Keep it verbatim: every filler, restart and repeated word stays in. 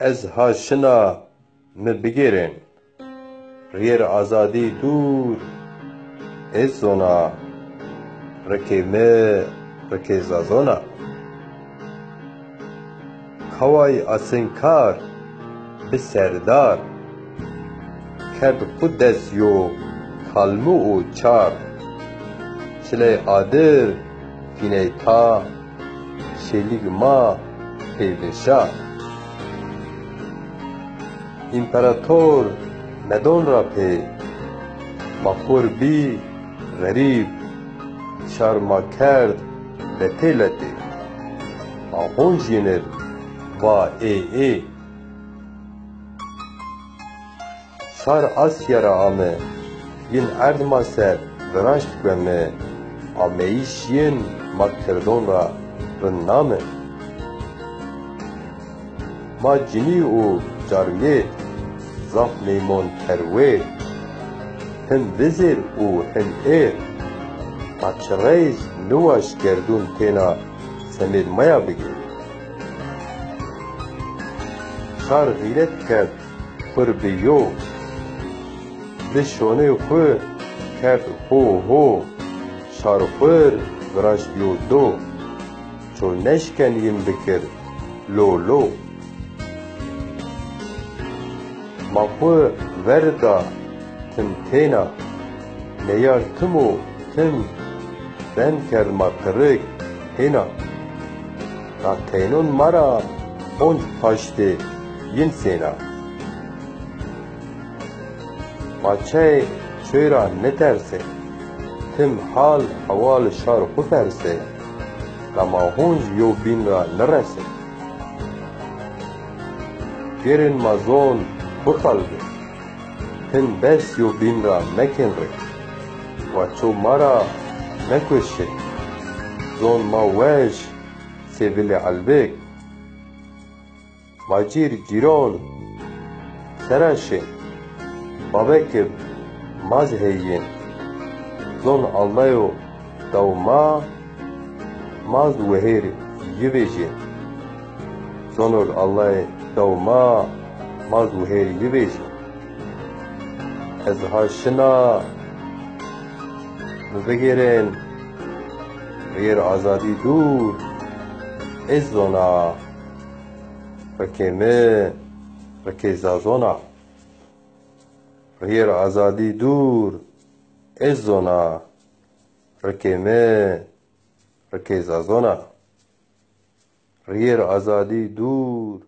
Ez ha şina, mi bigêrên. Riyêr azadî dûr, ez zona. Rikê mi, rikê Zazon a. Kaway Asinkar bi serdar kerd xwu dest yo kalmû û çar. Çiley adir fîney ta, şêlîg ma peyvêşa. Împerator medon ra pê, ma xwir bî xerîb, şar ma kerd letê letê. Ma honc yinir va ê ê. Şar Asya ra ame, yin erd ma ser viraşt gueme, ameyîş yin ma kirdon ra rind name. Ma cinî û carmêrd, zaf meymon perwêrd, hin vizêr û hin êrd. Ma çireyc niwaşt gerdûn têna semêd maya bigê. Şar xîret kerd xwir bi yo, bi şonê xwu kerd ho ho. Şar xwir viraşt yo do, ço neşken yin bikir lo lo. Ma xwu ver da tim têna, meyar tim o tim, bend kerd ma qirik hêna. Na teynon ma ra honc paştê yin sêna. Ma çey çoy ra nitersê, tim hal hewal şar xwu persê, la ma honc yo bîn ra niresê. Gêrên ma zon bixelbê, tim bes yo bîn ra mekên rê, wa ço ma ra mekuşê. Zon ma weş sêvilê elbik. Ma cîr cîron sera şên, babekib maz heyên. Zon Allayo daw ma, maz wehêr yi vejên. Zonor Allay daw ma, maz wehêr yi vejên. Ez ha şina, mi bigêrên, riyêr azadî dûr, ez zona. Rikê mi, rikê Zazon a. Riyêr azadî dûr, ez zona. Rikê mi, rikê Zazon a. Riyêr azadî dûr,